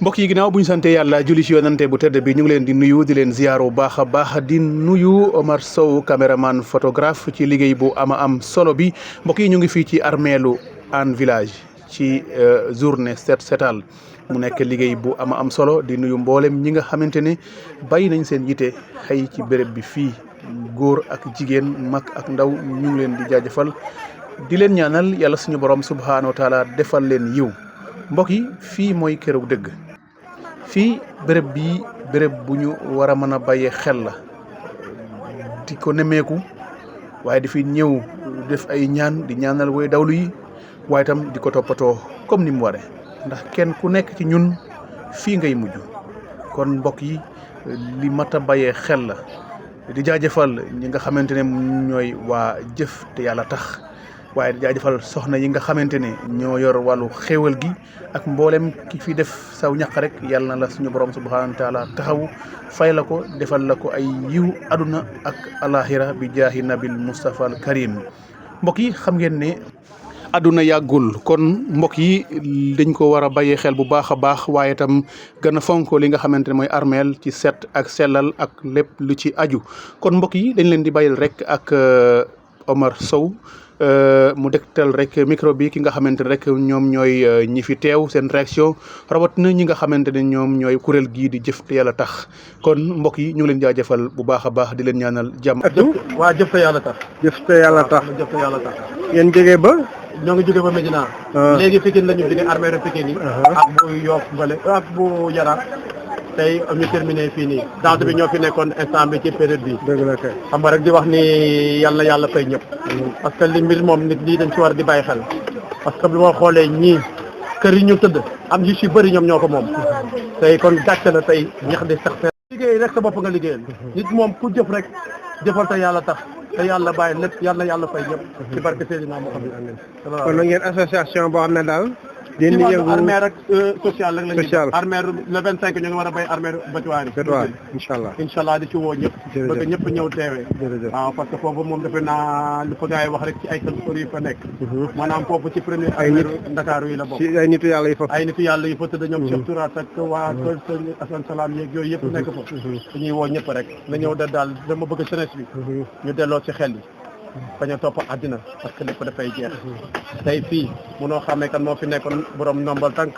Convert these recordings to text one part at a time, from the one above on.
mbokk yi ginnaaw bu ñu sante yàlla julli ci yonante bu tedd bi ñu ngi leen di nuyu di leen ziar bu baax a baax di nuyu Omar Sow caméraman photographe ci liggéey bu am solo bi mbokk yi ñu ngi fii ci armeelu Hann Village ci journée set setal mu nekk liggéey bu am solo di nuyu mboolem ñi nga xamante ne bàyyi nañ seen yite xëy ci béréb bi fii góor ak jigéen mag ak ndaw ñu ngi leen di jaajëfal di leen ñaanal yàlla suñu borom subhaanahu wa taala defal leen yiw mbokk yi fii mooy këru dëgg fii béréb bii béréb bu ñu war a mën a bàyyee xel la di ko nemmeeku waaye di fi ñëw def ay ñaan di ñaanal way dawlu yi waaye itam di ko toppatoo comme ni mu waree ndax kenn ku nekk ci ñun fii ngay mujj kon mbokk yi li mat a bàyyee xel la di jaajëfal ñi nga xamante ne ñooy waa jëf te yàlla tax waaye di jaajëfal soxna yi nga xamante ne ñoo yor wàllu xéewal gi ak mboolem ki fi def saw ñaq rek yàlla na la suñu borom subhanahu wa taala taxawu fay la ko defal la ko ay yiw aduna ak alaxira bi jaahi nabil Mustafa al Karim mbokk yi xam ngeen ne aduna yàggul kon mbokk yi dañ ko war a bàyyee xel bu baax a baax waaye itam gën a fonk li nga xamante ne mooy armeel ci set ak sellal ak lépp lu ci aju kon mbokk yi dañ leen di bàyyil rek ak Omar Sow mu dégtal rek micro bi ki nga xamante ne rek ñoom ñooy ñi fi teew seen réaction rawatina ñi nga xamante ne ñoom ñooy kuréel gii di jëf te yàlla tax kon mbokk yi ñu ngi leen jaajëfal bu baax a baax di leen ñaanal jàmm. waa jëf te yàlla tax. jëf te yàlla tax jëf te yàlla tax. yéen jógee ba. ñoo ngi jóge ba Médina. léegi Pikine la ñu jóge armée de Pikine yi. ak bu Yoff Mbale ak bu Yara. tey ñu terminé fii nii danse bi ñoo fi nekkoon instant bi ci période bi dëgg la kay xam nga rek di wax ni yàlla yàlla fay ñëpp parce que li mbir moom nit lii dañ ci war di bàyyi xel parce que bi ma xoolee ñii kër yi ñu tëdd am yu si bëri ñoom ñoo ko moom tey kon gàcce la tey ñax di sax liggéey rek sa bopp nga liggéeyal nit moom ku jëf rek jëfal te yàlla tax te yàlla bàyyi lépp yàlla yàlla fay ñëpp ci barke Seydina Muhammad kon nag ngeen association boo xam ne daal ci wàllu armée rek social rek lañu social armée le 25 ñu ngi war a béy armée Batuwaari incha allah di ci woo ñëpp bëgg ñëpp ñëw teewee waaw parce que foofu moom defe naa li fa gars yi wax rek ci ay kër yu fa nekk maanaam foofu ci premier armée Ndakaaru yi la bokk ay nitu yàlla yi fa tëdd ñoom Cheikh Tourat ak waa kër Sëñ Assane Salam yeeg yooyu yëpp nekk fa dañuy woo ñëpp rek na ñëw da daal dama bëgg jeunesse bi ñu delloo ci xel yi bañ a topp àddina parce que lépp dafay jeex tey fii munoo xamee kan moo fi nekkoon borom nombal tànk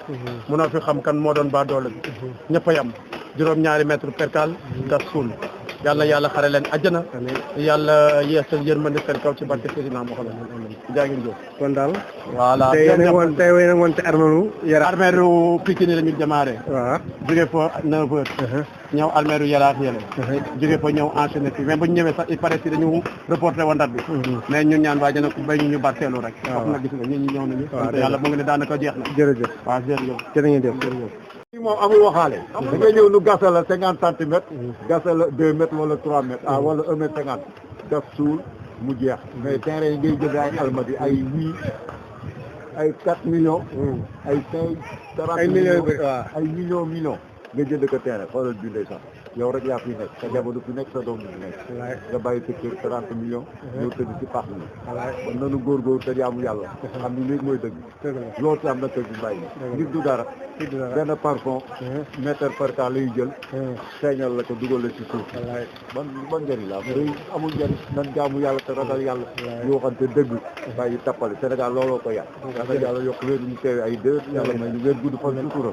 munoo fi xam kan moo doon baa doole bi ñëpp a yam juróom-ñaari mètre percal gas suul yàlla xare leen àjjana yàlla yeesal yërmande seen kaw ci barke Seydina Muhammad jaa ngeen jëf kon daal voilà tey nag woon te armeeru Yara armeeru Pikine la ñu démarré waaw jóge fa 9 heures ñëw armeeru Yaraax yële jóge fa ñëw enchaîné fi mais bu ñu ñëwee sax il paraît si dañu reporté woon date bi mais ñun ñaan waa jana ko bay ñu barteelu rek wax na gis nga ñun ñi ñëw nañu sant yàlla mu ngi ne daanaka jeex na jërëjëf waaw jërëjëf jërë ngeen jëf fii moom amul waxaale da ngay ñëw nu gasal la 50 centimètres gasal la 2 mètres wala 3 mètres wala 1 mètre 50 def suul mu jeex mais terrain yi ngay jënd ay almadi ay 4 millions ay 40 millions ay millions nga jënd ko terrain xoolal bi ndey sax yow rek yaa fi nekk sa jamono fi nekk sa doom bi nekk nga bàyyi sa kër 30 millions ñëw tëdd ci pax mi kon nanu góorgóorlu te jaamu yàlla xam ni léegi mooy dëgg loolu si am na kër bi bàyyi ngir du dara benn parfum mètre par cas lay jël feeñal la ko dugal la ci suuf ban njëriñ la amul njëriñ nan jaamu yàlla te ragal yàlla yoo xam te dëgg bàyyi tappale Sénégal looloo ko yàq yàlla yàlla yokk wér ñu teewe ay dër yàlla may ñu wér gudd fan sutura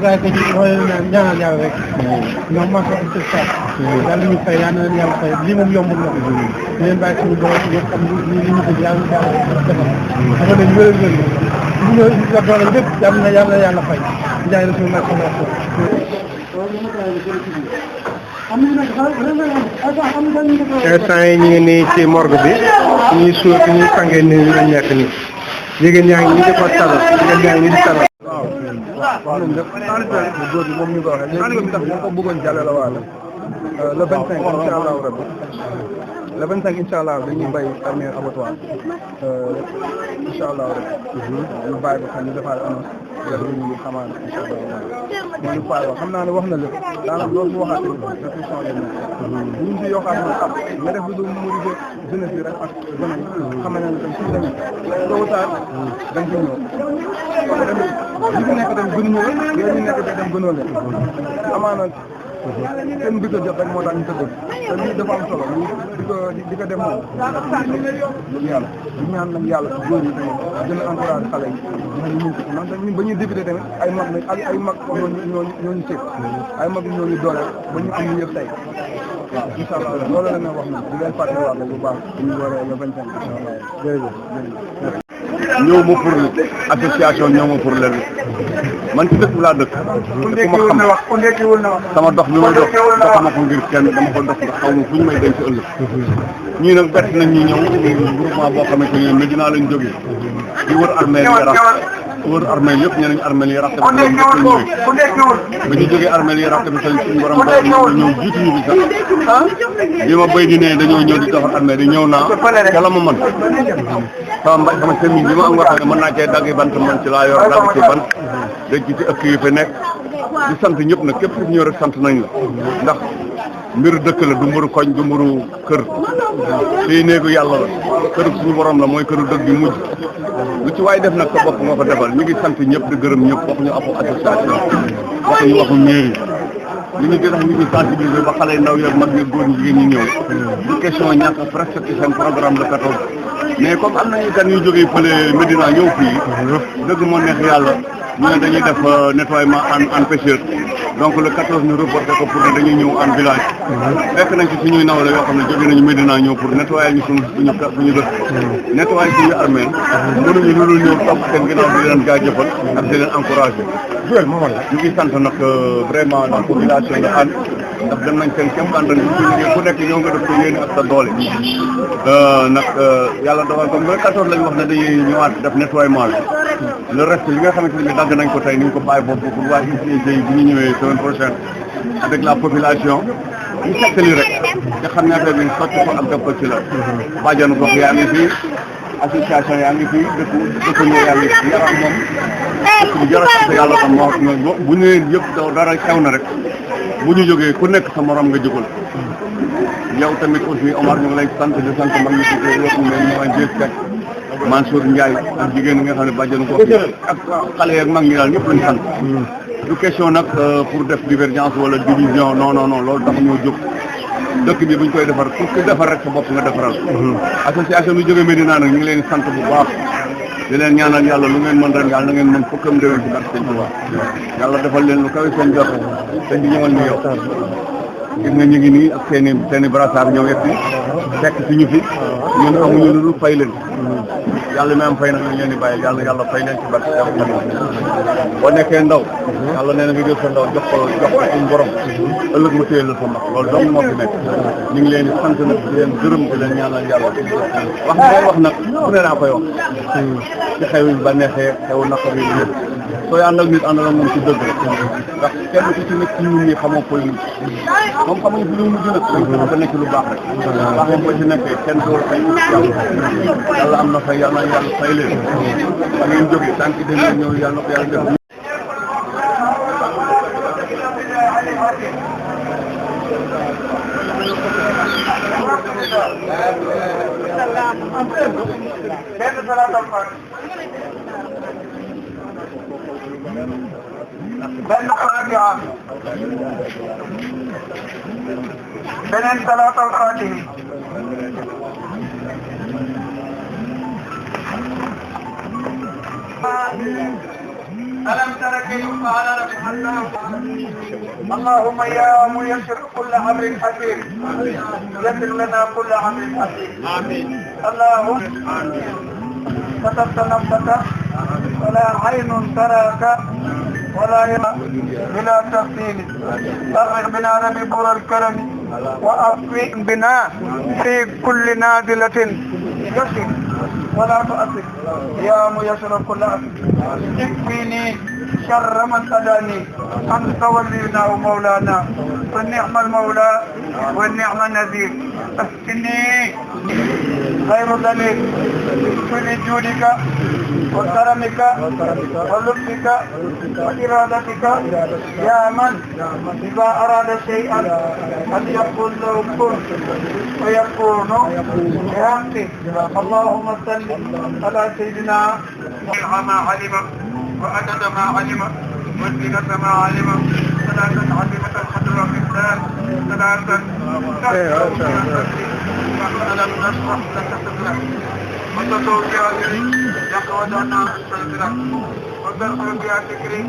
gaay ko ci ñaanal yàlla rek ñoom ma ko ci sa yàlla ñu fay yàlla na yàlla fay lii moom yombul la leen bàyyi suñu borom ñoo xam ni li ñu ko yàlla defal dafa leen wéral wéral ñu ñoo indi la doole lépp yàlla fay njaay rasulullah sallallahu alayhi instant yi ñu ngi nii ci morgue bi ñuy suuf ñuy sangee ni lañ nekk nii jigéen ñaa ngi nii di ko talal jigéen ñaa ngi nii di talal waaw nañ def góor bi moom ñu ko waxee léegi tax ñu ko bëggoon jàlle la waale le 25 incha allahu rabbi le 25 incha allah dañuy bay armée abattoir incha allah rek. ñu bàyyi ko xam ñu defaat annonce yàlla ñu xamaan incha allah moo ñu faay wax xam naa ne wax na lépp daanaka loolu waxaat réflexion yi bu ñu si yokkaat mooy xam nga def lu dul mobiliser jeunesse bi rek ak gone yi xam nañ ne tam suñu demee tôt ou tard dañ ci ñëw parce que tamit ñi fi nekk dem gënuñu la yéen ñi nekk dem gënoo leen amaana seen bi ko jot rek moo tax ñu tëdd te lii dafa am solo ñu di ko def moom yàlla di ñaan nag yàlla ci góor yi tamit gën a encouragé xale yi ñu mun ko man ñun ba ñuy débuté tamit ay mag lañ ak ay mag ñooñu seet ay mag ñooñu doole ba ñu am ñu yëpp tey waaw incha allah loolu la ñu wax na di leen fàttaliwaat bu baax ñu waree le 25 incha allah jërëjëf ñëw ma pour association ñëw ma pour leen man ci dëkk bi laa dëkk. ku ndekkiwul na wax sama dox bi ma dox doxuma ko ngir kenn dama ko dox nga xaw ma fu ñu may denc ëllëg. ñii nag bett nañ ñi ñëw groupement boo xamante ne Medina lañ jógee di wër armée Yarax wër armée yëpp ñeneen armée yi Yarax tamit ñoom ñëpp ñëwee ba ñu jógee armée yi Yarax tamit suñu borom ba ñëw jiitu ñu bi sax bi ma béy di ne dañoo ñëw di defar armée di ñëw naa ca la ma mën sama semis bi ma am nga xam ne mën naa cee dagg bant man ci laa yor dagg ci bant dégg ci ëkk yi fi nekk di sant ñëpp nag képp ku ñëw rek sant nañ la ndax mbiru dëkk la du mbiru koñ du mbiru kër fii néegu yàlla la këru suñu borom la mooy këru dëgg bi mujj lu ci waay def nag sa bopp nga ko defal ñu ngi sant ñëpp di gërëm ñëpp waxuñu afu association waxuñu waxu mairie li ñu tax ñu ngi sensibiliser ba xale ndaw yeeg mag yeeg góor ñi jigéen ñi ñëw du question ñàkk a respecté seen programme le 14 mais comme am nañu gan yu jógee fële Medina ñëw fii dëgg moo neex yàlla ñu ne dañuy def nettoiement en pêcheur donc le 14 ñu reporté ko pour ne dañuy ñëw en village fekk nañ ci suñuy nawle yoo xam ne jóge nañu Medina ñëw pour nettoyer ñu suñu dëkk nettoyer suñu armée mënuñu lu dul ñëw topp seen ginnaaw di leen jaajëfal ak di leen encouragé ñu ngi sant nag vraiment la population de Hann ndax dem nañ seen kéem àndan ku nekk ñëw nga def ko yéene ak sa doole nag yàlla dogal comme le 14 lañ wax ne dañuy ñëwaat def nettoiement bi le reste li nga xamante ne dagg nañ ko tey ni ñu ko bàyyi boobu pour waa UCG bi ñu ñëwee semaine prochaine avec la population ñu settali rek nga xam ne affaire bi sotti ko ak def ko ci la bàjjanu gox yaa ngi fii association yaa ngi fii dëkkandoo yaa ngi fii Yarax moom dëkk bi jërë sant yàlla tam moo bu ñu leen yëpp dara xew na rek bu ñu jógee ku nekk sa morom nga jógal yow tamit aussi Omar ñu ngi lay sant di sant mag ñi ci yëpp mais ñu ngi Seck Mansour Ndiaye ak jigéen ñi nga xam ne bàjjanu gox ak xale yeeg mag ñi daal ñëpp lañ sant du question nag pour def divergence wala division non non non loolu tax ñoo jóg dëkk bi buñ koy defar pour que defar rek sa bopp nga defaral association bi jógee Medina nag ñu ngi leen sant bu baax di leen ñaanal yàlla lu ngeen mën ren yàlla na ngeen mën fokkam déwén ci barke Sëñ Tuubaa yàlla defal leen lu kawe seen jot te di ñëwal ni yow gis nga ñu ngi nii ak seen i brassard ñëw yegg si fekk si ñu fi ñun amuñu lu dul fay leen yàlla mi am fay nag ñu leen di bàyyi yàlla fay leen ci barke boo nekkee ndaw yàlla nee na nga jël sa ndaw jox ko suñu borom ëllëg mu téye la sa mag loolu dong moo fi nekk ñu ngi leen di sant nag di leen gërëm di leen ñaanal yàlla wax nag fu ne naa koy wax ci xew yi ba neexee xew naqar yi yëpp sooy àndal nit àndal ak moom ci dëgg ndax kenn ku ci nekk ci ñun ñi xamoo koy mujj moom xamuñ fi lu mujj nag dafa nekk lu baax rek baax moom boo ci nekkee kenn doo fay yàlla am na fay yàlla fay leen fa ngeen jógee tànk dem ñëw yàlla na ko yàlla def benn Fatiha beneen salaatul Faatihi ألم تر كيف فعل ربك اللهم يا ميسر كل أمر حكيم يسر لنا كل أمر حكيم آمين اللهم كتبت نفسك ولا عين تراك ولا بلا تفصيل أغرق بنا نبي بور الكرم وأفق بنا في كل نازلة يسر ولا تؤثر يا ميسر كل أسر اكفيني شر من أذاني أنت ولينا ومولانا والنعم المولى والنعم النذير اسقني خير دليل من جودك وكرمك ولطفك وإرادتك يا من إذا أراد شيئا أن يقول له كن ويكون بحقه. اللهم صل على سيدنا ما علم وأدد ما علم والزينة ما علم ثلاثة علمة القدر والإحسان ثلاثة ألم نشرح لك صدرك وتتوجع يقودنا صدرك وترفع بها ذكري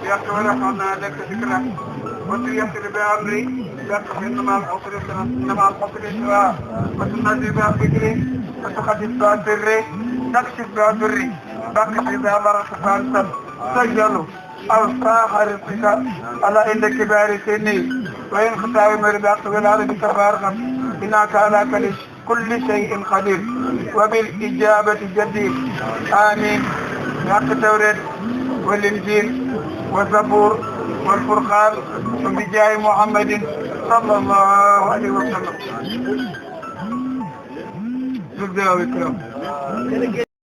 يقودنا لك ذكرك وتيسر بأمري يقف مع العسر يسرا وتنزل بها ذكري وتخفف بها سري تكشف بها ضري تكشف بها بركة فانسا سجل أوصاح رزقك على عند كبار سني وإن ختاوي مرضاك والعرب تبارك إنك على كل شيء قدير وبالإجابة جدير. آمين. حق التوراة والإنجيل والزبور والفرقان وبجاه محمد صلى الله عليه وسلم.